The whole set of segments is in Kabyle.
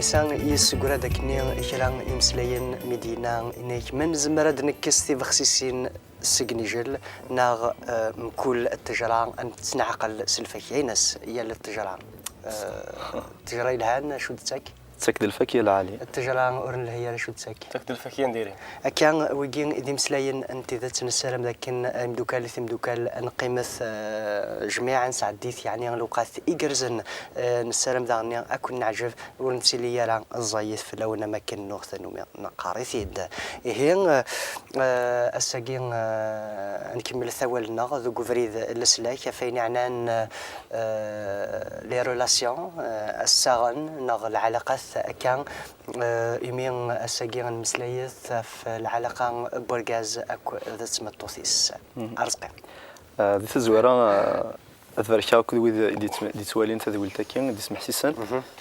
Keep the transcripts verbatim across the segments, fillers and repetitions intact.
Sa yessegra-d akkenni kra imeslayen mi d-yenna, yenna-k ma nezmer ad nekkes tibexsisin seg nijel, neɣ eh, mkul ttejra ad tt-neɛqel s lfakya-ines, yal ttejra. Eh, ttejra yelhan, acu d-tettak? Tettak-d lfakya lɛali. Ttejra ur nelhi ara, acu d-tettak? Tettak-d lfakya n diri. Akka, wigi d imeslayen n tidet. Nessaram d akken imeddukal, timeddukal, nqqimet eh, jmiɛ, nesɛeddi-t yeɛni lewqat igerrzen. Eh, nessaram daɣen ad ken-neɛjeb, ur nettili ara ẓẓayit fell-awen am akken nuɣ tanumi neqqar-it-id. Ihi, eh, ass-agi, eh, ad nkemmel awal-nneɣ deg ubrid n leslak, ɣef ayen yeɛnan eh, les relations, eh, assaɣen neɣ lɛalaqat akka, eh, imi ass-agi ad nemmeslayet ɣef lɛalaqa n wergaz akked tmeṭṭut-is. Arezqi. Eh, di tazwara, eh, ad barkeɣ akked wid i d-yettm-, d-yettwalin tadwilt-agi, d-yesmeḥsisen.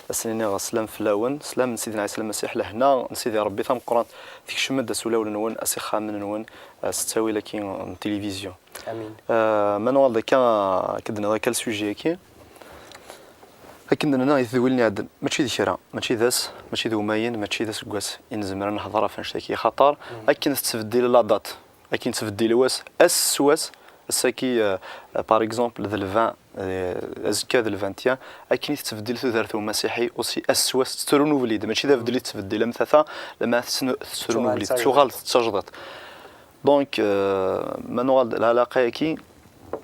Ad sen-iniɣ slam fell-awen, slam n Sidna Ɛisa Lmasiḥ, lehna n Sidi Ṛebbi tameqqrant tekcem-d s ulawen-nwen, s ixxamen-nwen, eh, s ttawil-agi n tilivizyu. Amin. Eh, ma nuɣal-d akka, akka d-nniɣ akka le sujet-agi, akken d-nenna i tedwilin iɛeddan, mačči d kra, mačči d ass, mačči d umayen, mačči d aseggas i nezmer ad nehder ɣef annect-agi, xaṭer akken tettbeddil la date, akken yettbeddil wass, ass s wass, ass-agi, eh, par exemple, d le vingt, eh, azekka d le vingt et un, akken i tettbeddil tudert n umasiḥi, aussi ass s wass tettru nubli-d, mačči d abeddel i tettbeddil am tata, lama tettru nubli-d, tettuɣal d tajdiṭ. Donc, euh, ma nuɣal d lɛalaqa-agi,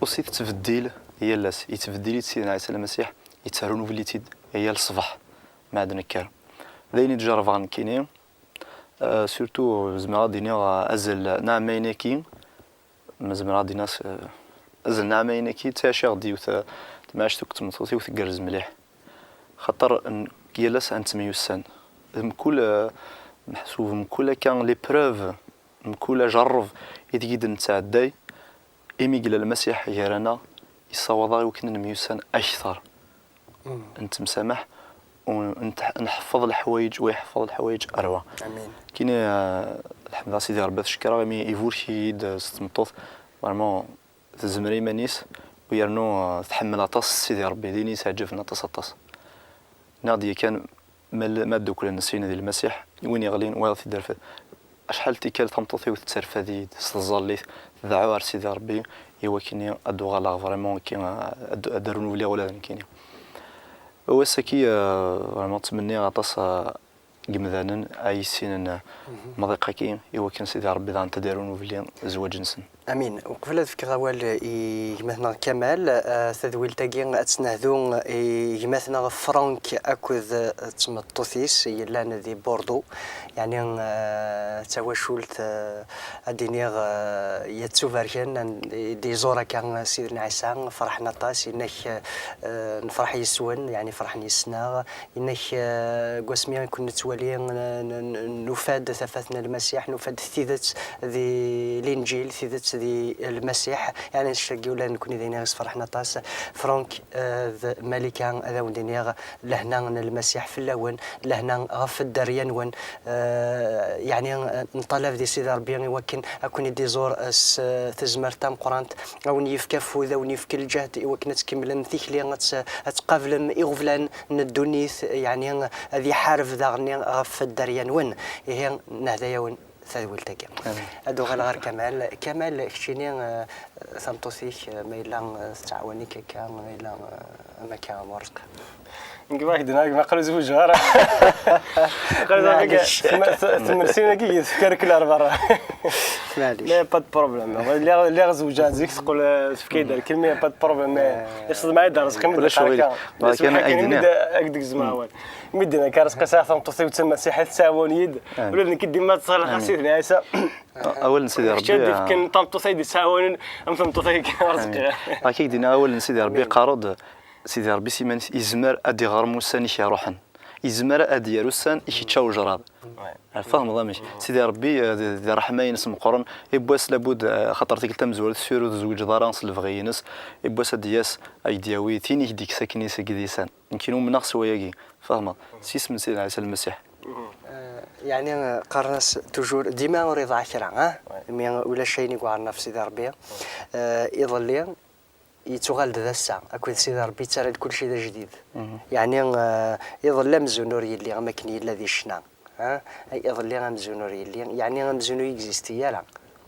aussi tettbeddil yal ass. Yettbeddil-itt Sidna Ɛisa Lmasiḥ, yettaru nubli-tt-id yal ṣṣbeḥ ma ad nekker. D ayen i d-jerrbeɣ nekkini. Euh, surtout, zemreɣ ad d-iniɣ, euh, azal n ɛamayen-agi, ma zemreɣ ad d-iniɣ s-, euh, azal n ɛamayen-agi, ttɛiceɣ-d yiwet, euh, tamɛict akked tmeṭṭut-iw tgerrez mliḥ. Xaṭer n-, yal ass ad nettemyussan. Mkul, euh, meḥsub mkul akka l'épreuve, mkul ajerreb ideg i d-nettɛedday, imi yella Lmasiḥ gar-aneɣ, yessawaḍ-aɣ i wakken ad nemyussan akteṛ. Nettemsamaḥ, u nteḥ-, nḥeffeḍ leḥwayeǧ, wa iḥeffeḍ leḥwayeǧ ar wa. Amin. Kini, eh, lḥemd a Sidi Ṛebbi, ad t-cekkreɣ imi iburek-iyi-d, eh, s tmeṭṭut, vraiment, tezmer i iman-is, u yernu, eh, tḥemmel aṭas Sidi Ṛebbi, d ayen i yi-sɛeǧben aṭas, aṭas. Nniɣ-d yakan, ma l-, ma dduklen sin di Lmasiḥ, win iɣlin, wayeḍ t-id-terfed. Acḥal n tikkal tameṭṭut-iw tetterfad-iyi-d s tẓallit, tdeɛɛu ar Sidi Ṛebbi, i wakken ad d-uɣaleɣ vraiment, akka, ad, ad d-rnubliɣ ula d nekkini. Ass-agi, eh, vraiment ttmenniɣ aṭas, eh, n yemdanen ay yessinen, eh, amḍiq-agi, i wakken Sidi Ṛebbi daɣen ad d-irnubli zzwaǧ-nsen. Amin. Uqbel ad fkeɣ awal i gma-tneɣ Kamal, eh, tadwilt-agi ad tt-nehdu i gma-tneɣ Frank akked, eh, tmeṭṭut-is yellan di Bordeaux. Yeɛni, eh, d tawacult, eh, ad d-iniɣ, eh, yettubarken, an-, i d-iẓur akka Sidna Ɛisa, ferḥen aṭas, yenna-k, eh, nefreḥ yes-wen, yeɛni ferḥen yes-neɣ. Yenna-k, eh, deg wasmi i ken-nettwali, n-, n-, n-, nufa-d tafat n Lmasiḥ, nufa-d tidet di Linǧil, tidet di Lmasiḥ. Yeɛni, annect-agi ula d nekkni d ayen i ɣ-isferḥen aṭas. Frank, eh, d Malika, ad awen-d-iniɣ lehna n Lmasiḥ fell-awen, lehna ɣef dderya-nwen. Eh, yeɛni, eh, neṭṭalab di Sidi Ṛebbi i wakken ad ken-id-iẓur, eh, s, eh, tezmert tameqqrant, a wen-yefk afud, a wen-yefk lǧehd i wakken ad tkemmlem tikli, ad t-, ad tqablem iɣeblan n ddunit, yeɛni ad iḥareb daɣen ɣef dderya-nwen. Ihi, nehda-yawen tadwilt-agi. Amin. Ad uɣaleɣ ɣer Kamal. Kamal, keččini, eh, tameṭṭut-ik, eh, ma yella, eh, tettɛawan-ik akka, ma yella, eh, am akka, am urezq. Nekk ma ak-d-nniɣ, ma aql-i ur zwiǧeɣ ara. Aql-i ẓriɣ akka, maɛlic. Tm-, t-, tmersin-agi i tefka rrekla ar berra. Maɛlic. Mais pas de problème. Lliɣ, lliɣ zewǧeɣ zik, teqqel, eh, tefka-yi-d rrekla, mais pas de problème. Mais, eh, iṣdem-iyi-d Arezqi, mi d-iqqar akka. Ulac aɣilif. Ulac aɣilif. Kan ad k-d-zzmeɣ awal. Mi d-yenna akka Arezqi sɛiɣ tameṭṭut-iw d tamasiḥit, tettɛawan-iyi-d. Amin. Ula d nekk dima tteṣaleɣ ɣer Sidna Ɛisa. A-, awal n Sidi Ṛebbi, kečč ad d-ifken tameṭṭut ay d-ittɛawanen am tmeṭṭut ay Arezqi. Amin. Akka i k-d-yenna awal n Sidi Ṛebbi, yeqqar-d, Sidi Ṛebbi s iman-is, yezmer ad iɣrem ussan-ik iruḥen. Yezmer ad d-yerr ussan i k-yečča wejraḍ. Ouais. Tfehmeḍ amek? Sidi Ṛebbi, eh, d, d ṛṛeḥma-ines meqqren, yiwwas labud, eh, xaṭer tikkelt tamezwarut ur tezwiǧeḍ ara s lebɣi-ines, yiwwas ad d-yas, ad k-d-yawi tin i k-d-ikkes akken i seg disan. Nekk umneɣ s wayagi, tfehmeḍ? S yisem n Sidna Ɛisa Lmasiḥ. Eh, yeɛni, eh, qqaren-as toujours, dima ur iḍaɛ kra, ah? Ouais. Mi ulac ayen i yuɛren ɣef Sidi Ṛebbi. Eh, iḍelli, Yettuɣal-d d ass-a, akked Sidi Ṛebbi yettarra-d kulci d ajdid. Yeɛni, eh, iḍelli amzun ur yelli am akken yella di ccna. Ha? Iḍelli amzun ur yelli, yeɛni amzun ur yegzisti ara.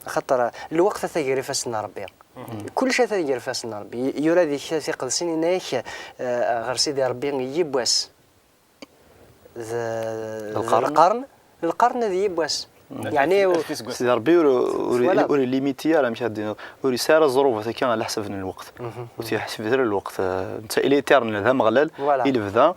Axaṭer, eh, lweqt atan gar ifassen n Ṛebbi. Kulci atan gar ifassen n Ṛebbi. Y-, yura di Tiktabt Iqedsen, yenna-yak, eh, ɣer Sidi Ṛebbi yiwwas. D, d lqern. Lqern, lqern d yiwwas. Yeɛni, Sidi Ṛebbi ur, ur, ur ilimiti ara, amek ad d-tiniḍ, ur yesɛi ara ẓrubat akka ɛla ḥsab n lweqt. Ur t-yeḥsib ara lweqt, eh, netta il est éternel, d Ameɣlal, i lebda.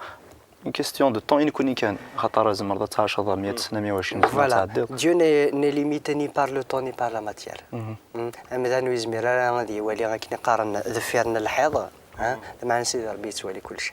Une question de temps i nekkni kan, axaṭer tzemreḍ ad tɛaceḍ mya sna, mya u ɛecrin sna, ad tɛeddiḍ. Dieu n'est, n'est limité ni par le temps ni par la matière. Mm. Amdan ur yezmir ara ad iwali akken i qqaren deffir n lḥiḍ. Ha? Lameɛna Sidi Ṛebbi yettwali kulci.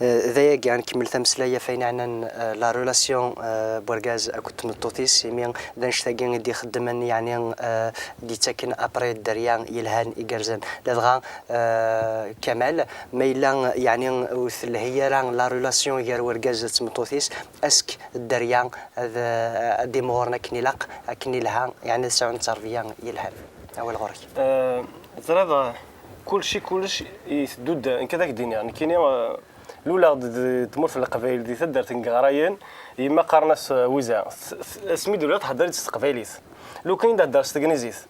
Eh, d ayagi, ad nkemmel tameslayt ɣef wayen yeɛnan, eh, la relation, eh, n urgaz akked tmeṭṭut-is, imi d annect-agi i d-ixeddmen, yeɛni, eh, i d-yettaken après dderya yelhan, igerrzen. Ladɣa, eh, Kamal, ma yella, yeɛni, ur telhi ara la relation gar urgaz d tmeṭṭut-is, est-ce que dderya ad, eh, ad d-imɣuren akken ilaq, akken ilha, yeɛni ad sɛun tterbiya yelhan? Awal ɣur-k. Eh, teẓriḍ, eh, kulci, kulci iteddu-d, nekk ad ak-d-iniɣ, nekkini, eh, luleɣ-d di tmurt n Leqbayel, di taddart n Yeɣrayen, yemma qqaren-as, eh, Wiza. S-, s-, asmi d-ulaɣ thedder-itt s teqbaylit. Lukan i d-thedder s tegnizit.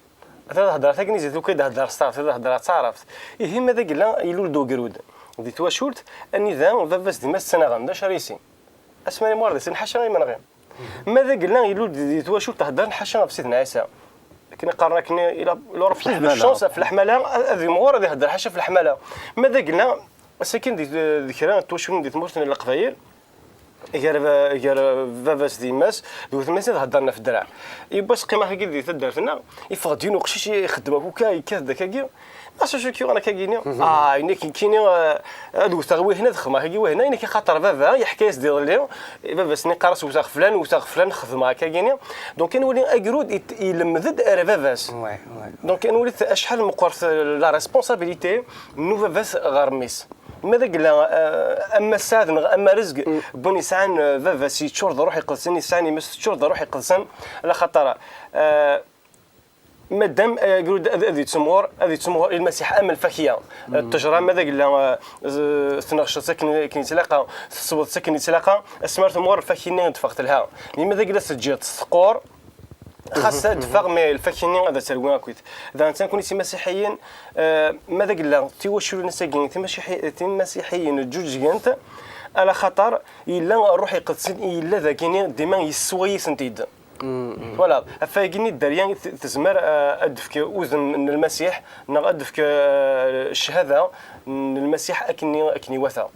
Ata thedder tagnizit, lukan i d-thedder s taɛrabt, ata thedder s taɛrabt. Ihi ma d agella ilul-d ugrud di twacult, anida baba-s d yemma-s ttnaɣen, d acu ara yissin? Asmi ara yemɣer ad issin, ḥaca imenɣi. Ma d agella ilul-d di twacult heddren ḥaca ɣef Sidna Ɛisa. Akken i qqaren akken, il a, il aura plus de chance ɣef leḥmala, ad, ad yemɣur ad ihedder ḥaca ɣef leḥmala. Ma d agella, ass-akin di, di kra n twaculin di tmurt n Leqbayel, gar ba-, gar baba-s d yemma-s, d wetma-s ad heddren ɣef ddreɛ. Yiwwas qqimeɣ-agi di taddart-nneɣ, yeffeɣ-d yiwen uqcic ixeddem akk akka, yekkat-d akkagi. Acu acu k-yuɣen akkagi-ni? Ah, ini-k nekkini, eh, ad wteɣ wihna, ad xedmeɣ akkagi wihna, ini-k axaṭer baba yeḥka-yas-d iḍelli, baba-s-nni qqar-as wteɣ flan, wteɣ flan, xedmeɣ akkagi-ni. Donc, ad nwali agrud i-, ilemmed-d ar baba-s. Donc, ad nwali acḥal meqqret la responsabilité n ubabat ɣer mmi-s. Ma d agella, eh, ama sseɛd neɣ ama rezg, n win yesɛan, eh, baba-s yeččur d Ṛṛuḥ Iqedsen, yesɛan yemma-s teččur d Ṛṛuḥ Iqedsen, ala xaṭer, eh, Madam, eh, agrud ad, ad yettimɣur, ad yettimɣur i Lmasiḥ am lfakya. Eh, ttejra ma d agella, eh, z-, tneɣceḍ-tt akken, akken yettlaqa, tesweḍ-tt akken yettlaqa, asmi ara temɣur lfakya-nni ad d-teffeɣ telha. Mi ma d agella teǧǧiḍ-tt teqqur, xas ad d-teffeɣ, mais lfakya-nni ad terwi akkit. Daɣen nekkni timasiḥiyin, eh, ma d agella tiwaculin-agi, timasiḥi-, timasiḥiyin ǧǧuǧǧgent, ala xaṭer yella Ṛṛuḥ Iqedsen, yella dagini, dima yessway-itent-id. Twalaḍ, ɣef wayagi-nni dderya t-, tezmer, eh, ad d-tefk udem n Lmasiḥ, neɣ ad d-tefk, eh, ccahada n Lmasiḥ akken, akken iwata.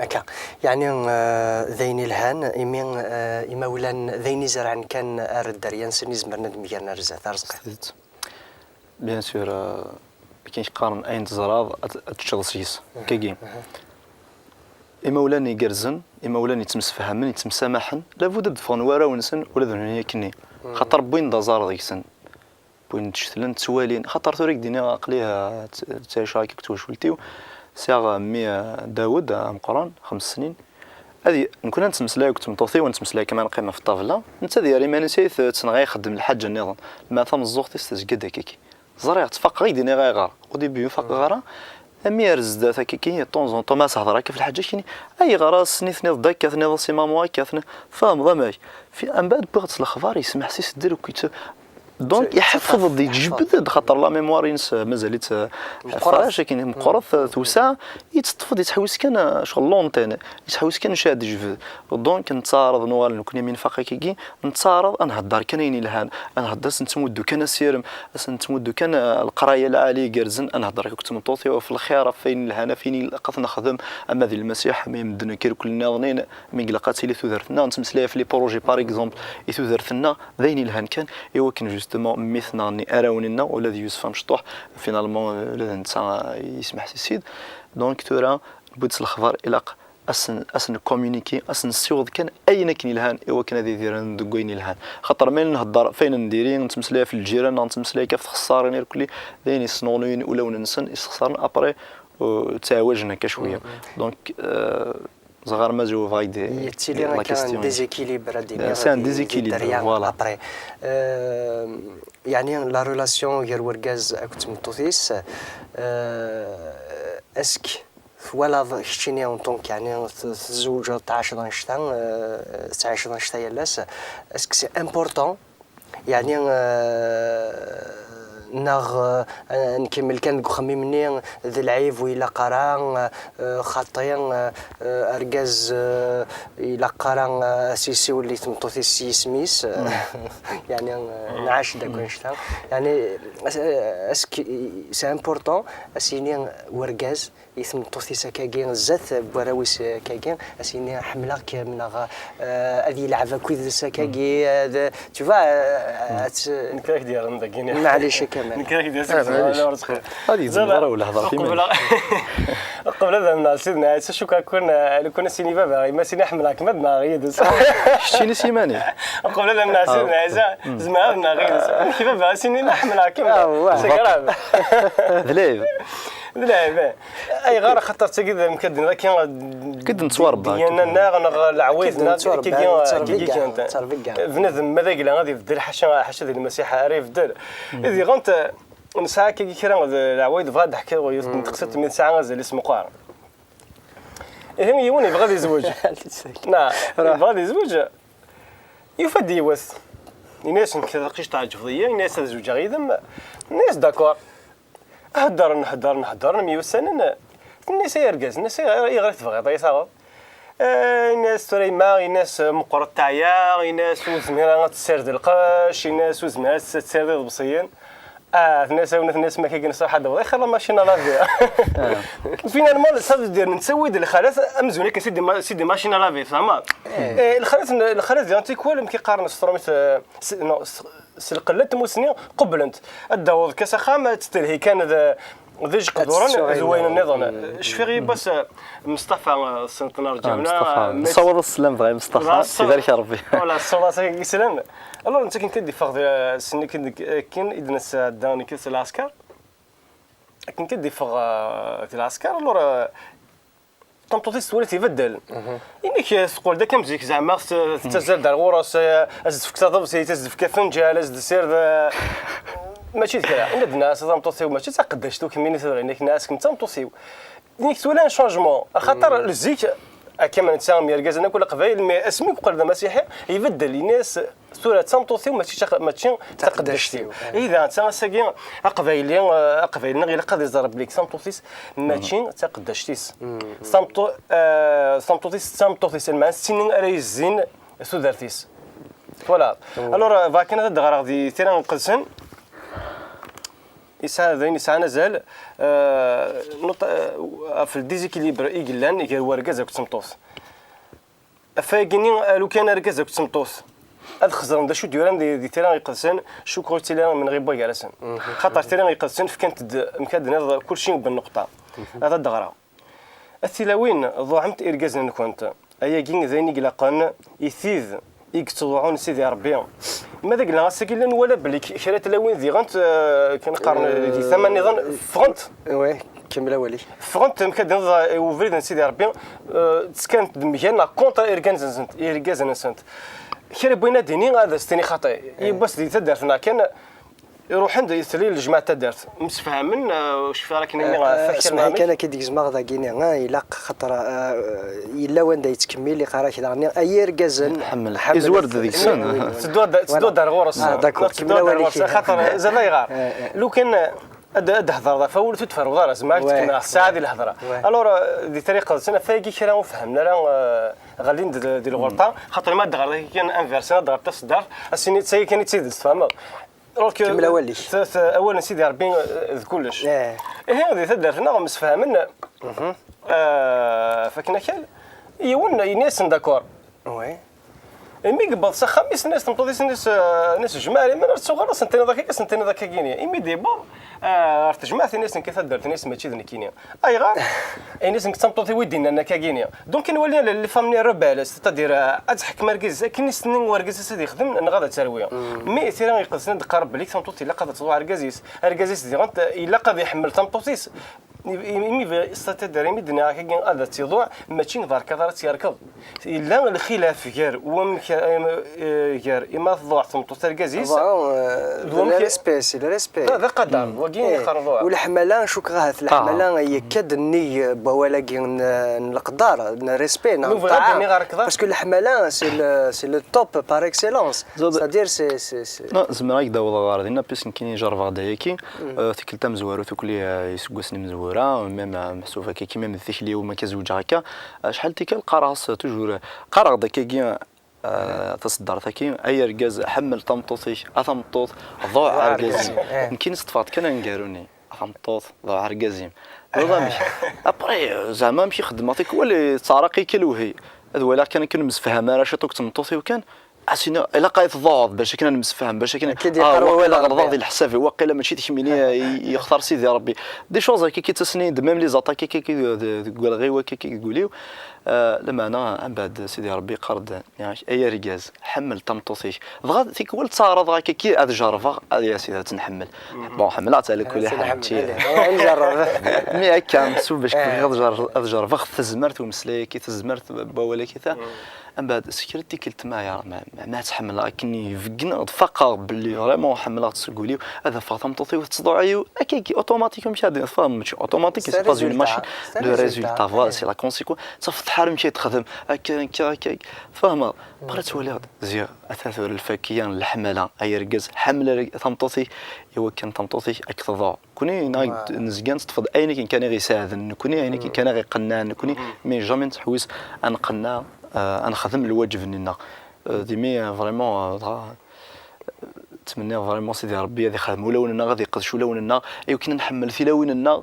Akka. Yeɛni, eh, d ayen ilhan, imi, eh, imawlan d ayen izerɛen kan ar dderya-nsen i zemren ad d-mgren ar zdat. Arezqi. Bien sûr, eh, akken i k-qqaren, ayen tzerɛeḍ ad, ad teččeḍ seg-s. Akkagi. Imawlan igerrzen, imawlan yettemsefhamen, yettemsamaḥen, labud ad d-ffɣen warraw-nsen ula d nutni akkenni. Xaṭer wwin-d aẓar deg-sen. Wwin-d ccetlen, ttwalin. Xaṭer tura i k-d-iniɣ aql-i, ha, tt-, ttɛiceɣ akka deg twacult-iw. Sɛiɣ mmi, eh, Dawed, eh, ameqqran, xems snin. Ad y-, nekkni ad nettmeslay akked tmeṭṭut-iw, ad nettmeslay kama neqqim ɣef ṭṭabla. Netta ad yerr iman-is ay t-, tettneɣ ixeddem lḥaǧa nniḍen. Ma tameẓẓuɣt-is tezga-d akkaki. Ẓriɣ-tt, faqeɣ, i k-d-iniɣ ayɣer. Au début ur faqeɣ ara. Ami ar zdat akkaki, de temps en temps, ma s-hedreɣ akka ɣef lḥaǧa-kini, ayɣer ass-nni tenniḍ-d akka, tenniḍ-as i mamu akka, tenniḍ, tfehmeḍ amek? Fi-, mbeɛd wwiɣ-d s lexbar, yesmeḥsis-d akk, yett-, donc, iḥeffeḍ-d, yettjbed-d, xaṭer la mémoire-ines, eh, mazal-itt, eh, fraîche, akken meqqret, eh, tewseɛ, yetteṭṭef-d, yettḥewwis kan, eh, ccɣel longtemps, yettḥewwis kan cad jbed. Donc, nettaɛraḍ nuɣal nekkni mi nfaq akkagi, nettaɛraḍ ad nhedder kan ayen yelhan, ad nhedder, ad s-nettmuddu kan asirem, ad s-nettmuddu kan, eh, leqraya lɛali igerrzen, ad nhedder akked tmeṭṭut-iw ɣef lxir, ɣef wayen yelhan, ɣef wayen ilaq ad t-nexdem, ama di Lmasiḥ, ama i medden akk irkel nniḍen, mi ilaq ad tili tudert-nneɣ, nettmeslay ɣef les projets, par exemple, i tudert-nneɣ, d ayen yelhan kan, i wakken justement mmi-tneɣ-nni, arraw-nneɣ, ula d Yusef amecṭuḥ, finalement, ula d netta, eh, yesmeḥsis-id. Donc, tura, newwi-d s lexbar, ilaq ad sen-, ad sen-communiquer, ad sen-nessiweḍ kan ayen akken yelhan, i wakken ad idiren deg wayen yelhan. Xaṭer ma nhedder ɣef wayen n diri, nettmeslay ɣef lǧiran, neɣ nettmeslay akka ɣef txessarin irkelli, d ayen yesnuɣnuyen ulawen-nsen, yessexsaren, après, euh, ttɛawajen akka cwiya. Donc, euh, Ẓer ma zewbeɣ-ak-d Yettili la akka un question. Déséquilibre ad C'est un iniɣ déséquilibre, dderya voilà. Après. Euh, yeɛni la relation gar urgaz akked tmeṭṭut-is, euh, est-ce que twalaḍ keččini en tant que yeɛni t- tzewǧeḍ tɛiceḍ annect-a, euh, tettɛiceḍ annect-a yal ass, est-ce que c'est important yeɛni euh, neɣ euh, nkemmel kan deg uxemmim-nni d lɛib ur ilaq ara, euh, xaṭi, euh, argaz euh, ilaq ara euh, as-yessiwel i tmeṭṭut-is s yisem-is, euh, yeɛni euh, nɛac-d akk annect-a. Yeɛni est-ce que c'est important as-yini urgaz i tmeṭṭut-is akkagi zdat n warraw-is akkagi, as-yini ḥemmleɣ-kem neɣ euh, ad yelɛeb akked-s akkagi, euh, tu vois, euh, ad t- Nekk ara k-d-yerren dagi. Maɛlic a Kamal. Nekk ara k-d-yerren Ah, maɛlic. dagi. Ad yezmer ara ulehder f iman-is. Qbel ad mneɣ sidna Ɛisa, cukkeɣ kun kun as-yini baba, ma as-yini ḥemmleɣ-kem ad nnaɣeɣ yid-s. Keččini s iman-im. Qbel ad mneɣ sidna Ɛisa, zemreɣ ad nnaɣeɣ yid-s. Nekk baba as-yini ḥemmleɣ-kem. Ah, wa. C'est grave. D lɛib. D lɛib. Ayɣer? Axaṭer tagi d amkadden akka. Kid nettwarebba. Diyana-nneɣ neɣ leɛwayed-nneɣ Kid nettwarebba, kagi nettwarebba. Kagi kan. Nettwarebba. Bnadem ma d agla ad ibeddel, ḥaca ḥaca di Lmasiḥ ara ibeddel. Diɣen nesɛa kagi kra d leɛwayed, bɣa ad d-ḥkiɣ yiwet n teqsiṭ mi tesɛa azal-is meqqar. Ihi yiwen yebɣa ad yezweǧ. Na, yebɣa ad yezweǧ. Yufa-d yiwet. Yenna-yas nekk taqcict tɛeǧbeḍ-iyi, yenna-yas ad zewǧeɣ yid-m. Yenna-yas d'accord. Heddren, heddren, heddren, myussanen. Tenna-yas ay argaz, tenna-yas ayɣer i tebɣiḍ ad yi-taɣeḍ? Eh, yenna-yas tura yemma, yenna-yas meqqret teɛya, yenna-yas ur tezmir ara ad tessired lqecc, yenna-yas ur tezmir ara ad tessired iḍebsiyen. Ah, tenna-yas a win, tenna-yas ma kagi nṣaḥ ad d-awḍeɣ, ixir la machine à laver. Finalement, ça veut dire nettawi-d lxalat amzun akka c'est des ma- c'est des machines à laver, tfehmeḍ? Eh, lxalat n- lxalat diɣen tikwal amek i qqaren s trumit, eh, s- non, s- s lqella n tmusni qeblent. Ad d-taweḍ kan s axxam, ad tettelhi kan d d ijeqduren Ad tessuɣ d wayen ayen- nniḍen. Cfiɣ yiwwas, eh, Meṣṭafa, eh, ssneṭ-, nerǧa Ah, Meṣṭafa. Nessaweḍ sslam dɣa i Meṣṭafa. Ibarek Rebbi. Voilà, ṣṣurat-agi yeslan. Alors, netta akken kan d-iffeɣ d- s-, akken kan d-, akken i d-nesɛedda nekk s lɛesker. Akken kan d-iffeɣ, eh, di lɛesker, alors, eh, tameṭṭut-is twala-t ibeddel. Inek, eh, teqqel-d akka am zik, zeɛma tet- tettazzal-d ar ɣur-s, eh, as-d-tefk taḍebsit, as-d-tefk afenǧal, as-d-tessired, eh, mačči d kra. Inna-d nnas tameṭṭut-iw mačči d taqeddact akk mi tebɣi, inek nnas kemm d tameṭṭut-iw. Inek twala un changement, axaṭer zik, akka ma netta am yergazen akk leqbayel, mais asmi yeqqel d amasiḥi, ibeddel, yenna-yas tura d tameṭṭut-iw mačči d taq- mačči d taqeddact-iw. Ihi daɣen ass-agi aqbayli, eh, aqbayli-nneɣ ilaq ad iẓer belli tameṭṭut-is mačči d taqeddact-is. Tameṭṭu- eh, tameṭṭut-is d tameṭṭut-is, lmeɛna d tin ara yezzin tudert-is. Voilà. Alors, eh, bɣiɣ kan ad d-ɣreɣ di tira iqedsen. Yesɛa d ayen yesɛan azal, eh, not- eh, ɣef le déséquilibre i yellan gar wergaz akked tmeṭṭut. Ɣef wayagi-nni, lukan argaz akked tmeṭṭut ad xeẓren d acu d-yuran di, di tira iqedsen, cukkeɣ ur ttili ara menɣi n wagar-asen. Xaṭer tira iqedsen fkant-d, mkadden-iḍ kulci bennuqṭa. Ad d-ɣreɣ. A tilawin, ḍuɛemt irgazen-nkent. Ayagi d ayen i ilaqen i tid i yettḍuɛun Sidi Ṛebbi. Ma d agla ass-agi llan wala belli k- kra n tlawin diɣent, eh, kan qqaren di tama nniḍen, ffɣent. Oui, kemmel awal-ik. Ffɣent mkadden i ubrid n Sidi Ṛebbi, eh, ttkant-d mgal neɣ contre irgazen-nsent, irgazen-nsent. Kra n wayen ad d-tini ad as-tini xaṭi. Yiwwas di taddart-nneɣ kan, iruḥen-d, tella lejmaɛt n taddart, msefhamen, eh, ur cfiɣ ara akken ini ɣef wakal Smeḥ neɣ amek. Kan akka d-gezmeɣ dagini, ah, ilaq xaṭer, ah, yella wanda yettkemmil, iqqar-ak daɣen ay irgazen. Ḥemmel. Izwar-d deg-sen. Tedduɣ-d, tedduɣ-d ar ɣur-s. Ah, d'accord. Tedduɣ-d ar ɣur-s. Kemmel awal-ik. Xaṭer, zala ayɣer? Lukan ad, ad d-hedreḍ ɣef wawal ur tferruḍ ara, zemreɣ ad Ouais. tkemmleḍ ɣef ssaɛa di lhedra. Ouais. Alors, di tariqa-nsen, ɣef wayagi kra ur fehhmen ara, eh, ɣellin-d di lɣelṭa, xaṭer ma ad d-ɣreḍ kan inverse, ad d-ɣreḍ taseddart, ass-nni d tagi kan i d tidet, tfehmeḍ? Alors que Kemmel awal-ik. t- t- awal n Sidi Ṛebbi, eh, d kullec. Eh. Ihi, di taddart-nneɣ msefhamen, eh, ɣef wakken akal, yiwen yenna-yasen d'accord. Oui. Imi yewweḍ s axxam-is, nnas tmeṭṭut-is, nnas, eh, nnas jmaɛ liman ar ttuɣal, ad sen-tiniḍ akka, ad sen-tiniḍ akka gini. Imi d-yewweḍ, Ah, ɣer tejmaɛt, ini-asen kan taddart, ini-asen mačči d nekkini. Ayɣer? Ini-asen d tameṭṭut-iw i d-innan akka-gini. Donc, nwali la, la femme-nni rebelle, c'est-à-dire, ah, ad tḥekkem argaz-is, akken i s-tenna i wergaz-is ad yexdem, neɣ ad terwi. Mais tira iqedsen ad d-teqqar belli tameṭṭut ilaq ad tḍuɛ argaz-is. Argaz-is diɣen, ilaq ad iḥemmel tameṭṭut-is. Imi, imi, c'est-à-dire, imi d-nniɣ akka-gini ad tt-iḍuɛ, mačči d arkaḍ ara tt-yerkeḍ. Yella lxilaf gar wamek, eh, gar ima tḍuɛ tmeṭṭut argaz-is, Voilà, euh, Donc, le respect, c'est le respect. d aqadar, wagi i qqaren ḍuɛ. Uleḥmala, cukkeɣ ahat leḥmala yekka-d nnig, euh, n wawal-agi n, n leqdar, n respect, neɣ Nuba, ad d-nniɣ ɣer kḍar. Parce que leḥmala, c'est le, c'est le top par excellence. C'est-à-dire, c'est, c'est, c'est- Non, zemreɣ ad k-d-awḍeɣ ɣer dinna, puisque nekkini jerrbeɣ-d ayaki, euh, tikkelt tamezwarut ukli, euh, iseggasen imezwura, même, euh, meḥsub akka, même d tikli-w ma akka zewǧeɣ akka, euh, acḥal n tikkal qqareɣ-as toujours, qqareɣ-d akkagi, euh, taseddart-agi, ay argaz, ḥemmel tameṭṭut-ik, a tameṭṭut, ḍuɛ argaz-im. Nekkini sṭefɣeɣ-d kan aneggaru-nni, a tameṭṭut, ḍuɛ argaz-im. Amek? Après, euh, zeɛma amek i xeddmeɣ tikwal, yettɛeraq-iyi kan lewhi. Ad waliɣ kan akken ur nemsefham ara ciṭ akked tmeṭṭut-iw kan, Asina, ilaq ad tḍuɛeḍ bac akken ad nemsefham, bac akken Akken ad d-yeqqar wawal n Rebbi. Ɣelḍeɣ di leḥsab-iw, waqila mačči d kemmini i yextar Sidi Rebbi. Des choses akka i ttasen-d, même les attaques akka, akka, de- de- deg walɣiw akka, akka, deg wul-iw. Ah, lameɛna, mbeɛd Sidi Rebbi yeqqar-d, nniɣ-ak, ay argaz, ḥemmel tameṭṭut-ik. Dɣa tikwal ttaɛraḍeɣ akka, akka, ad jerrbeɣ, ad, ya Sidi, ad tt-nḥemmel. Bon, ḥemmleɣ-tt, ala kulli ḥal, mačči. Njerreb. Mais akka, meḥsub bac bɣiɣ ad jer- ad jerrbeɣ tezmert umeslay-agi, tezmert n wawal-agi ta. Mbeɛd, s kra n tikkelt ma, ya, ma, ma, ma tt-ḥemmleɣ akken ibeggen, ad faqeɣ belli vraiment ḥemmleɣ-tt seg wul-iw, ad afeɣ tameṭṭut-iw tettḍuɛ-iyi, akka, akka, automatique, amek ad tfehmeḍ, mačči automatique, C'est c'est pas une résultat. Machine, C'est le résultat. Résultat, voilà, c'est la conséquence, tafeḍ tḥar amek ay texdem, akka, akka, akka, tfehmeḍ. Après, twaliḍ, ziɣ, ata tura lfakya n leḥmala, ay argaz, ḥemmel arg- tameṭṭut-ik, iwakken tameṭṭut-ik ad k-tḍuɛ. Nekkni, neɣ nezga neṭṭef-d ayen akken kan i ɣ-iseɛden nekkni, ayen akken kan i ɣ-iqennɛen nekkni, mais jamais nettḥewwis ad nqenneɛ, euh, ad nexdem lwaǧeb-nni-nneɣ. Euh, d imi, euh, vraiment, euh, dɣa, euh, ttmenniɣ vraiment Sidi Rebbi ad ixdem ulawen-nneɣ, ad iqdec ulawen-nneɣ, i wakken ad nḥemmel tilawin-nneɣ,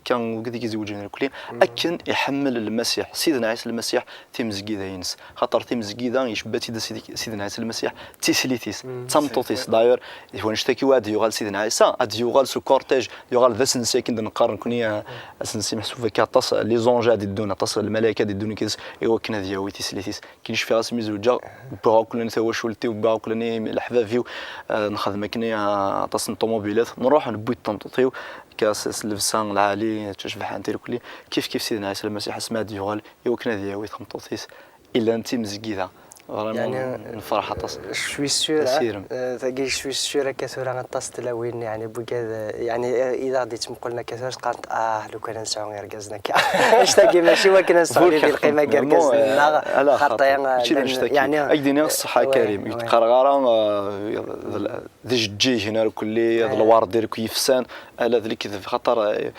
kan wid i izewǧen irkelli, akken iḥemmel Lmasiḥ, Sidna Ɛisa Lmasiḥ, timezgida-ines. Xaṭer timezgida icebba-tt-id Sidi-, Sidna Ɛisa Lmasiḥ d tislit-is, d tameṭṭut-is. D'ailleurs, d wanect-agi ad d-yuɣal Sidna Ɛisa, ad d-yuɣal s ukortej, yuɣal d asensi akken d-neqqar nekkni, eh, asensi meḥsub akka aṭas, les anges ad d-ddun, aṭas lmalayek ad d-ddun yid-s, i wakken ad yawi tislit-is. Akken cfiɣ asmi zewǧeɣ, wwiɣ akk llan tawacult-iw, wwiɣ akk llan leḥbab-iw, eh, nexdem akken, eh, aṭas n ṭumubilat, nruḥ newwi-d tameṭṭut-iw, akka s, s llebsa lɛali, d tacebḥant irkelli, kif kif Sidna Ɛisa Lmasiḥ asmi ad d-yuɣal, i wakken ad yawi tameṭṭut-is, illan d timezgida. Vraiment, Yani, nefreḥ aṭas. Je suis sûr, Asirem. eh, tagi, je suis sûr akka tura aṭas n tlawin, yani, bugad, eh, yani, eh, i d aɣ-d-yettmuqulen akka tura, qqarent, ah, lukan ad nesɛu irgazen akka. Anect-agi mačči wakken ad nesɛu di lqima n yergazen-nneɣ, Ala xaṭi, xaṭi, mačči d eh, anect-agi. yani, Ad k-d-iniɣ ṣṣeḥḥa, ouais, Karim, i ouais. k-qqareɣ ara, eh, d l- d ijeǧǧigen irkelli, d lwerḍ irkelli yefsan, ala d lekdeb, xaṭer, eh,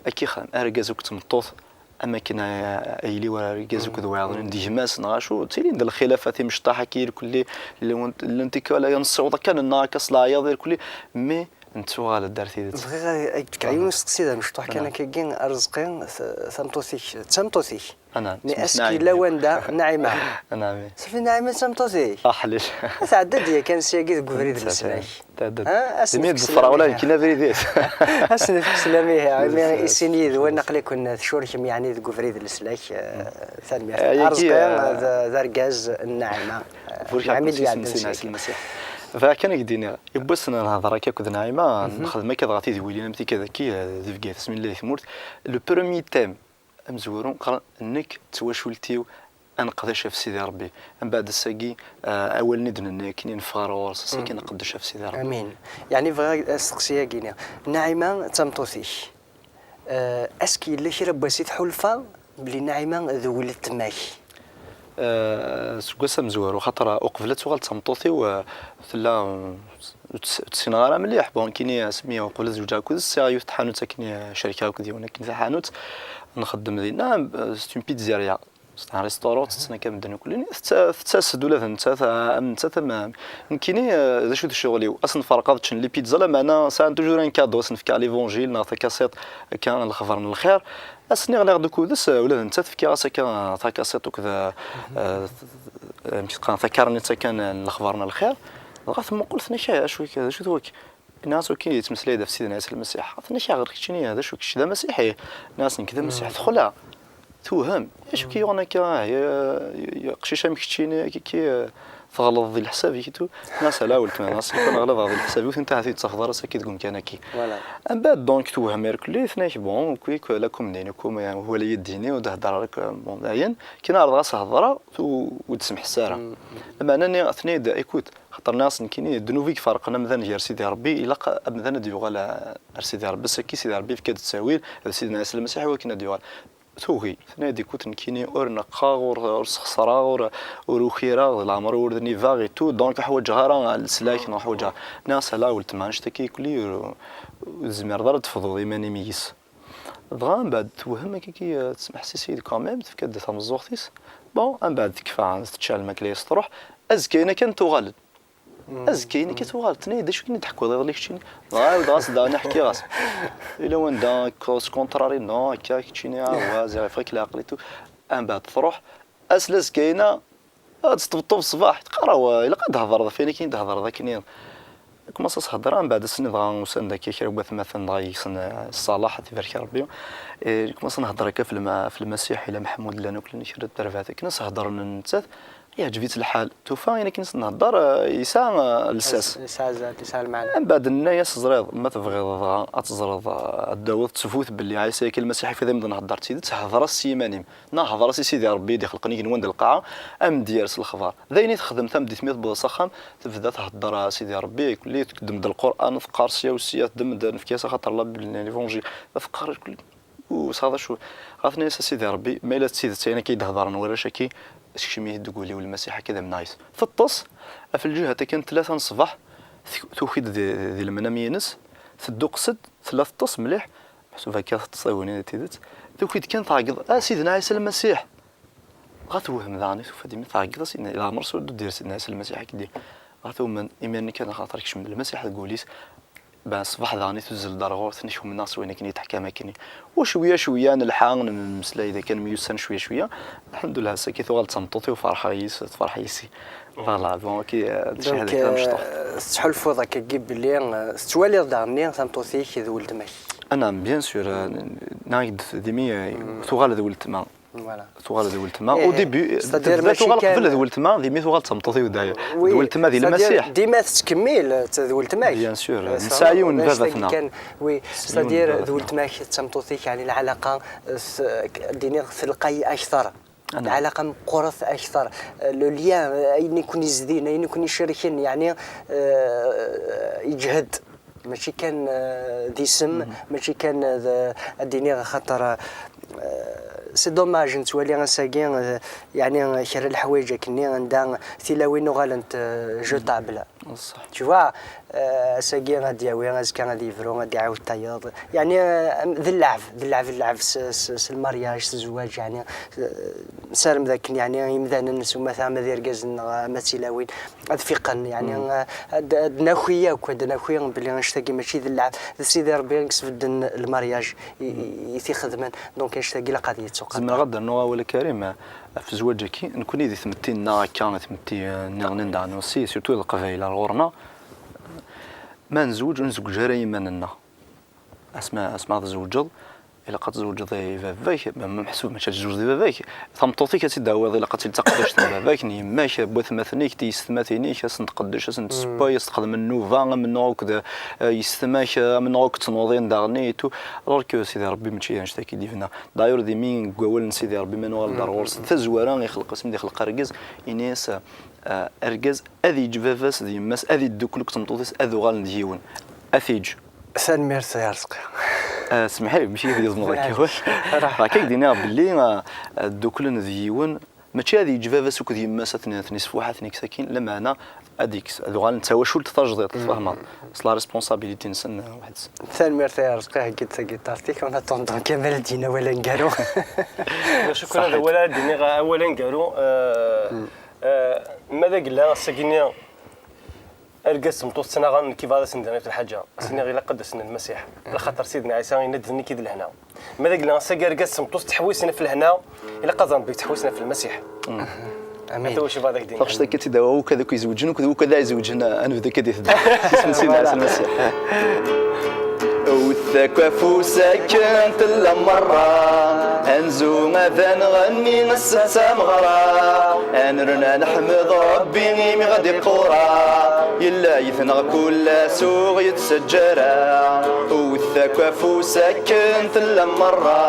ad k-ixdem argaz akked tmeṭṭut, am akken, eh, ayli war argaz akked wayeḍ, d gma-s neɣ acu, ttilin-d lxilafat imecṭaḥ akka irkelli, llan, llan tikwal ay nessiweḍ akka nenna akka s leɛyaḍ irkelli, mais nettuɣal-d ar tidet. Bɣiɣ ad, ad k-d-fkeɣ yiwen usteqsi d amecṭuḥ kan akkagi, Arezqi, t-, tameṭṭut-ik, d tameṭṭut-ik. Ana, Mais isem-is est-ce que Naɛima. Yella wanda, Naɛima. Naɛima. Safi Naɛima d tameṭṭut-ik. Aḥlil. Tɛedda-d yakan syagi deg ubrid n leslak. Tɛedda-d. Ha? Ad Imi sen-nefk d-ḍefreɣ ula sslam-ihi. Nekkini abrid-is. Ad sen-nefk sslam-ihi, imi i sin yid-wen aql-iken tcurkem yeɛni deg ubrid n leslak. Eh, tanemmirt. Ayagi, Arezqi, eh, d, d argaz n Naɛima. Eh, Burek Naɛima i akk d-iɛeddan isem-is syagi. Lmasiḥ. Bɣiɣ kan ad k-d-iniɣ, yiwwas nehḍer akka akked Naɛima, nexdem akka dɣa tidiwilin am tikadaki, eh, di Bgayet, asmi nella di tmurt. Le premier thème, amezwaru, qqaren, nekk d twacult-iw, ad neqdec ɣef Sidi Rebbi. Mbeɛd ass-agi, eh, awalen i d-nenna akken i neffeɣ ar ɣur-s, ass-agi nqeddec ɣef Sidi Rebbi. Amin. Yeɛni bɣiɣ asteqsi-agi-nni. Naɛima d tameṭṭut-ik. Eh, est-ce que yella kra n wass i tḥulfa belli Naɛima d weltma-k? Eh, seg wass amezwaru, xaṭer uqbel ad tuɣal d tameṭṭut-iw, eh, tella, eh, ur tt-, ur tt-ssineɣ ara mliḥ. Bon, nekkini asmi uqbel ad zewǧeɣ akked-s, sɛiɣ yiwet n tḥanut akken, eh, cerkeɣ akked yiwen akken taḥanut, nxeddem dinna, eh, c'est une pizzeria. C'est un restaurant, tetten akka medden akk. Tett-, tettas-d ula d nettat, am nettat am, nekkini, eh, d acu d ccɣel-iw? Asen-ferqeɣ ad ččen les pizzas, lameɛna sɛan toujours un cadeau, asen-fkeɣ l'évangile neɣ takasiṭ, akka, lexbar n lxir. Ass-nni ɣliɣ-d akked-s, ula d nettat fkiɣ-as akka takasiṭ akked, eh, amek qqaren, takarnit akka n lexbar n lxir. Dɣa temmuqel, tenna-k, "Acu-k, d acu-t wak?" Nniɣ-as, ok, yettmeslay-d ɣef Sidna Ɛisa Lmasiḥ. Tenna-k, aɣer keččini, d acu, kečč d amasiḥi? Nniɣ-as, nekk d amasiḥi. Texla. Tewhem. Acu k-yuɣen akka, ah, ya, ya, ya, qcic am keččini, akka, akka, eh, tɣelḍeḍ di leḥsab-ik et tout. Nniɣ-as, ala, weltma, nniɣ-as, lukan ɣliḍeɣ di leḥsab-iw, anta ahat ur yi-d-ttafeḍ ara, ass-agi deg umkan-agi. Voilà. Mbeɛd, donc, tewhem irkelli, tenna-k, bon, ok, ok, la comme dini, comme, eh, wala yedini, ur d-hedder ara, bon, dayen. Akken ɛerḍeɣ ad s-hedreɣ, tu-, ur d-semḥes ara. Lameɛna nniɣ, tenna-yi-d, écoute, xaṭer nniɣ-as nekkini, ddnub i iferqen amdan gar Sidi Ṛebbi, ilaq amdan ad d-yuɣal ar Sidi Ṛebbi, saki Sidi Ṛebbi yefka-d ttawil d Sidna Ɛisa Lmasiḥ i wakken ad d-yuɣal. Tugi, tenna-yi-d, écoute, nekkini ur neqqeɣ, ur, ur sxeṣreɣ, ur, ur ukireɣ, d leɛmer ur d-nibeɣ et tout, donc ḥwaǧeɣ ara leslak, neɣ ḥwaǧeɣ. Nniɣ-as, ala weltma, annect-agi kulli ur, ur tezmireḍ ara ad tefduḍ iman-im yis. Dɣa mbeɛd tewhem akka, eh, tesmeḥsis-iyi-d quand même, tefka-d tameẓẓuɣt-is. Bon, mbeɛd tekfa, tečča lmakla-is, truḥ. Azekka-ina kan tuɣal. Azekka-ina kan tuɣal, tenna-yi-d, acu i d-teḥkiḍ iḍelli keččini? Dɣa ɛawdeɣ-as daɣen ḥkiɣ-as. Yella wanda k-, s contrari, non, akka keččini, ah, wa, ziɣ yeffeɣ-ik leɛqel et tout. Mbeɛd truḥ, ass n azekka-ina, ad tesṭebṭeb ṣṣbeḥ, teqqar, awa, ilaq ad d-thedreḍ ɣef wayen akken i d-thedreḍ akken. Kmaṣ as-hedreɣ, mbeɛd ass-nni dɣa usan-d akka kra n watmaten dɣa yegsen, eh, ṣṣalaḥ, ad t-ibarek Rebbi. Eh, kmaṣ nhedder akka f lma-, f Lmasiḥ, ila Meḥmud, llan akk llan kra n terbaɛt akken as-hedren n nettat, yeɛǧeb-itt lḥal. Tufa ayen akken as-nhedder, eh, yesɛa, eh, lsas. Yesɛa azal, yesɛa lmeɛna. Mbeɛd nenna-yas, teẓriḍ, ma tebɣiḍ dɣa ad teẓreḍ, eh, ad d-tawiḍ ttbut belli Ɛisa akka Lmasiḥ, yif ad am-d-nhedder d tidet, hder-as s yiman-im. Neɣ hder-as i Sidi Ṛebbi i d-ixelqen igenwan d lqaɛa, a m-d-yerr s lexbar. D ayen i texdem tameddit mi tewweḍ s axxam, tebda thedder a Sidi Ṛebbi, kulli teddem-d Lqur'an, teqqar sya u sya, teddem-d, nefka-yas axaṭer la Bible, l'évangile, teqqar kulli, ur tesɛiḍ acu. Ɣa tenna-yas a Sidi Ṛebbi, ma yella d tidet ayen akka i d-hedren warrac-agi, sekcem-iyi-d deg wul-iw Lmasiḥ akka d amnaɣ-is. Teṭṭes, ɣef lǧihat akken tlata n ṣṣbeḥ, tek-, tuki-d di, di lemnam-ines, tedduqqes-d, tella teṭṭes mliḥ, meḥsub akka teṭṭes, tagi d tidet, tuki-d kan tɛeggeḍ, a Sidna Ɛisa Lmasiḥ! Dɣa tewhem daɣen i tufa-d imi tɛeggeḍ, as-, leɛmer s ur d-yerr Sidna Ɛisa Lmasiḥ akken d-, dɣa tumen, imiren kan axaṭer ikcem-d Lmasiḥ deg wul-is, ben ṣṣbeḥ daɣen i tuzzel-d ar ɣur-s, nekk umneɣ s wayen akken i d-teḥkam akkenni. U cwiya cwiya nelḥa, nemmeslay d akken myussan cwiya cwiya, lḥemdullah, ass-agi tuɣal d tameṭṭut-iw, ferḥeɣ yis, tferḥ yis-i. Voilà, bon, ok, eh, d cahada kan mecṭuḥ. Donc, eh, tettḥulfuḍ akkagi belli, eh, tettwaliḍ daɣenni tameṭṭut-ik d weltma-k? Ah, naam, bien sûr, eh, nniɣ-ak-d d imi, eh, tuɣal d weltma. Voilà. Tuɣal d weltma. Eh, au début, c'est-à-dire tebda mačči tuɣal kan qbel d weltma, d imi tuɣal d tameṭṭut-iw dayen. Oui, d weltma di c'est-à-dire Lmasiḥ. Dima tettkemmil d weltma-k. Bien sûr, eh, nesɛa yiwen n baba-tneɣ. Oui, c'est-à-dire d weltma-k d tameṭṭut-ik, yeɛni lɛalaqa, eh, s-, d-iniɣ telqay akteṛ. Lɛalaqa meqqret akteṛ. Eh, le lien, eh, ayen i ken-izdin, ayen i ken-icerken, yeɛni, eh, yeǧhed. Mačči kan, eh, d isem, mačči kan, eh, d, ad d-iniɣ axaṭer, eh, c'est dommage nettwali ass-agi, eh, yeɛni kra n leḥwayeǧ akkenni anda tilawin uɣalent, eh, jetables. Tu vois, eh, ass-agi ad d-yawi, azekka ad yebru, ad d-iɛawed tayeḍ. Yeɛni, eh, d lleɛb, d lleɛb, d lleɛb s, s, s lmaryaj, s zzwaǧ, yeɛni, eh, nessarem dakken, yeɛni, imdanen s umata ama d irgazen neɣ ama d tilawin, ad fiqen, yeɛni, eh, ad, ad naki akk, ad naki belli annect-agi mačči d lleɛb, d Sidi Ṛebbi i yesbedden lmaryaj i, i, i t-ixedmen, donc annect-agi ilaq ad yettuqaṭeɛ. Zemreɣ ad d-rnuɣ awal a Karim, ɣef zzwaǧ-agi, nekkni di tmetti-nneɣ akka, tmetti, eh, nniḍen anda aussi, surtout d Leqbayel ar ɣur-neɣ, ma nezweǧ, ur nezweǧ ara i yiman-nneɣ. Asma, asma tzewǧeḍ, ilaq ad tzewǧeḍ i baba-k, ma, ma meḥsub mačči ad tzewǧeḍ i baba-k, tameṭṭut-ik ad tt-id-tawiḍ, ilaq ad tili d taqeddact n baba-k, n yemma-k, n watmaten-ik, d yessetmatin-ik, ad sen-tqeddec, ad sen-tesewway, ad s-texdem nnuba, amennuɣ akked, eh, yessetma-k, eh, amennuɣ akked tnuḍin daɣen, et tout. Alors que Sidi Ṛebbi mačči annect-agi i d-yebna. D'ailleurs, d imi deg wawal n Sidi Ṛebbi, ma nuɣal-d ar ɣur-s, d tazwara ixleq, asmi d-ixleq argaz, ini-as, eh, argaz ad yeǧǧ baba-s d yemma-s, ad yeddukel akked tmeṭṭut-is, ad uɣalen d yiwen. Ad t-yeǧǧ. Tanemmirt ay Arezqi. Ah, semmeḥ-iyi, mačči ad gezmeḍ akka awal. Raḥ. Akka i k-d-iniɣ belli, ah, ad dduklen d yiwen, mačči ad yeǧǧ baba-s akked yemma-s ad ten-, ad ten-isfuḥ, ad ten-ikkes akkin, lameɛna ad ikkes, ad uɣalen d tawacult tajdiṭ, tfehmeḍ? C'est la responsabilité-nsen, ah, weḥd-sen. Tanemmirt ay Arezqi, heggi-d tagiṭart-ik, en attendant Kamal ad d-yini awal aneggaru. Cukran, ad awal ad d-iniɣ awal aneggaru, ah, ah, ma d agella ass-agi-nni, argaz d tmeṭṭut ttnaɣen, nekk ibɣa ad asen-d-iniɣ lḥaǧa. Ad sen-iniɣ ilaq ad d-asen Lmasiḥ. Laxaṭer Sidna Ɛisa yenna-d, d nekk i d lehna. Ma d agella ass-agi argaz d tmeṭṭut ttḥewwisen ɣef lehna, ilaq ad Ṛebbi ttḥewwisen ɣef Lmasiḥ. Amin. Ata wacba ad ak-d-inin. Taɣect akka d-awa akk ad akk izewǧen, akked wakk ad izewǧen, ad nebdu akka di tedda. Isem n Sidna Ɛisa Lmasiḥ. Wwet akk afus akken tella merra, anzu ad nɣenni ass-a d tameɣra, ad nren ad neḥmed Rebbi imi ɣ-d-iqura, yella yid-neɣ kul ass ur ɣ-yettaǧǧa ara. Wwet akk afus akken tella merra,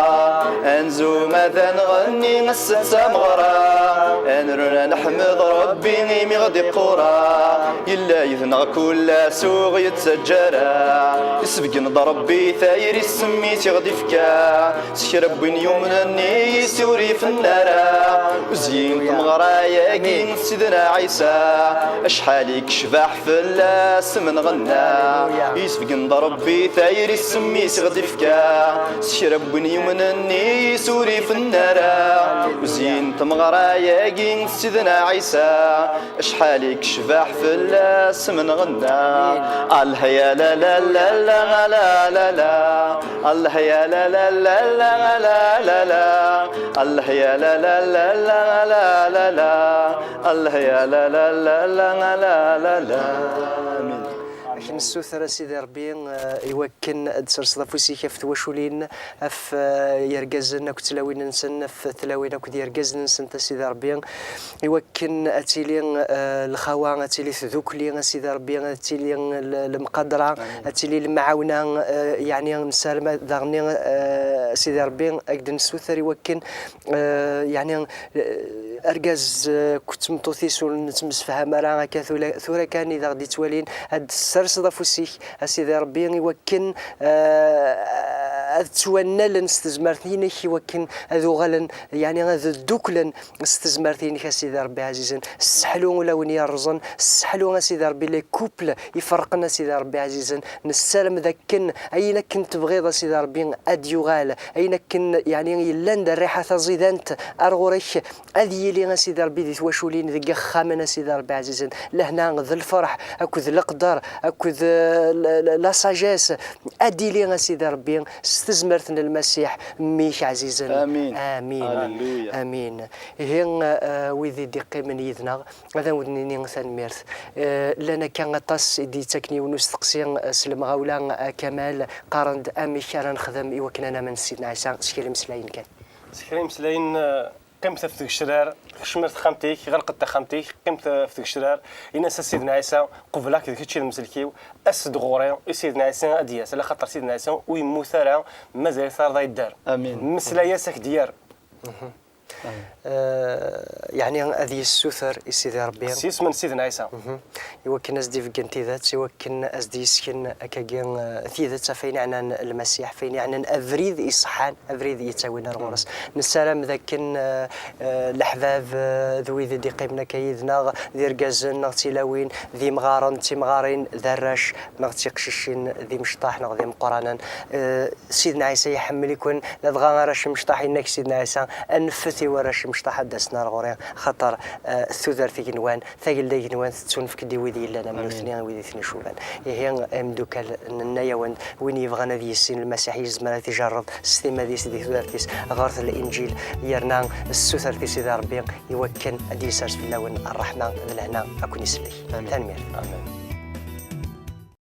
anzu ad nɣenni ass-a d tameɣra, ad nren ad neḥmed Rebbi imi ɣ-d-iqura, yella yid-neɣ kul ass ur ɣ-yettaǧǧa ara. Isbeggen-d Rebbi tayri s mmi-s i ɣ-d-ifka, s kra n win yumnen yis ur ifenna ara. Uzyin n tmeɣra-agi n Sidna Ɛisa, acḥal i yecbeḥ fell-as mi nɣenna. Isbeggen-d Rebbi tayri s mmi-s i ɣ-d-ifka, s kra n win yumnen yis ur ifenna ara. Uzyin n tmeɣra-agi n Sidna Ɛisa, acḥal i yecbeḥ fell-as mi nɣenna. Allah ya la la la la la la la. Allah ya la la la la la la la. Allah ya la la la la la la la. Allah ya la la la la la la la. Amin. Ad k-nessuter a Sidi Ṛebbi, eh, i wakken ad d-serseḍ afus-ik ɣef twaculin, ɣef, eh, yergazen akked tlawin-nsen, ɣef tlawin akked yergazen-nsent a Sidi Ṛebbi, i wakken ad tili, eh, lxawa, ad tili tdukli a Sidi Ṛebbi, ad tili l- lemqadra, ad tili lemɛawna, eh, yeɛni nessarem daɣen, eh, a Sidi Ṛebbi, ad k-d-nessuter i wakken, eh, yeɛni, eh, argaz, eh, akked tmeṭṭut-is ur nettemsefham ara akka, tura tura kan i d aɣ-d-ittwalin, ad d-tesserseḍ afus-ik a Sidi Ṛebbi i wakken, eh, ad ttwannalen s tezmert-inek, i wakken ad uɣalen, yeɛni ad dduklen s tezmert-inek a Sidi Ṛebbi ɛzizen. Sseḥlu ula win yerrẓen, sseḥlu a Sidi Ṛebbi les couples iferqen a Sidi Ṛebbi ɛzizen. Nessarem d akken ayen akken tebɣiḍ a Sidi Ṛebbi ad d-yuɣal, ayen akken yeɛni yellan d rriḥa taẓidant ar ɣur-k, ad yili a Sidi Ṛebbi di twaculin, deg yixxamen a Sidi Ṛebbi ɛzizen. Lehna d lferḥ akked leqder akked, eh, la- la- la sagesse ad d-ili a Sidi Ṛebbi s tezmert n Lmasiḥ mmi-k ɛzizen. Amin. Amin. Alléluia. Amin. Ihi, eh, wid i d-iqqimen yid-neɣ, ad awen-d-nini tanemmirt. Eh, llan akka aṭas i d-yettaken yiwen usteqsi, eh, s lemɣawla, eh, Kamal, qqaren-d amek ara nexdem i wakken ad namen s Sidna Ɛisa, s kra imeslayen kan. S kra imeslayen, eh, qqimet ɣef tgecrar, kecmet ar texxamt-ik, ɣelqet taxxamt-ik, qqimet ɣef tgecrar, ini-as a Sidna Ɛisa, qebleɣ-k d kečč i d mselk-iw, as-d ɣur-i, i Sidna Ɛisa ad d-yas, ala xaṭer Sidna Ɛisa ur yemmut ara, mazal-it arḍa yedder. Amin. Mmeslay-as ad k-d-yerr. Eh, yeɛni ad yessuter i Sidi Ṛebbi. S yisem n Sidna Ɛisa. Mhm. I wakken ad s-d-ibeggen tidet, i wakken ad s-d-yessken akkagi, eh, tidet ɣef wayen yeɛnan Lmasiḥ, ɣef wayen yeɛnan abrid iṣeḥḥan, abrid yettawin ar ɣur-s. Nessaram d akken, eh, eh, leḥbab, eh, d wid i d-iqqimen akka yid-neɣ, d irgazen neɣ d tilawin, d imɣaren, d timɣarin, d arrac, neɣ d tiqcicin, d imecṭaḥ neɣ d imeqqranen. Eh, Sidna Ɛisa iḥemmel-iken, ladɣa arrac imecṭaḥ, yenna-k Sidna Ɛisa, anfet i warrac imecṭaḥ ad d-asen ar ɣur-i, xaṭer, eh, tudert igenwan, tagelda igenwan tettunefk-d i wid yellan am nutni, i wid i ten-icuban. Ihi, imeddukal, nenna-yawen-d, win yebɣan ad yissin Lmasiḥ yezmer ad t-ijerreb s timmad-is di tudert-is, ɣret Linǧil, yerna ssutret i Sidi Ṛebbi i wakken ad d-yessers fell-awen ṛṛeḥma d lehna ad ken-isellek. Tanemmirt. Amin.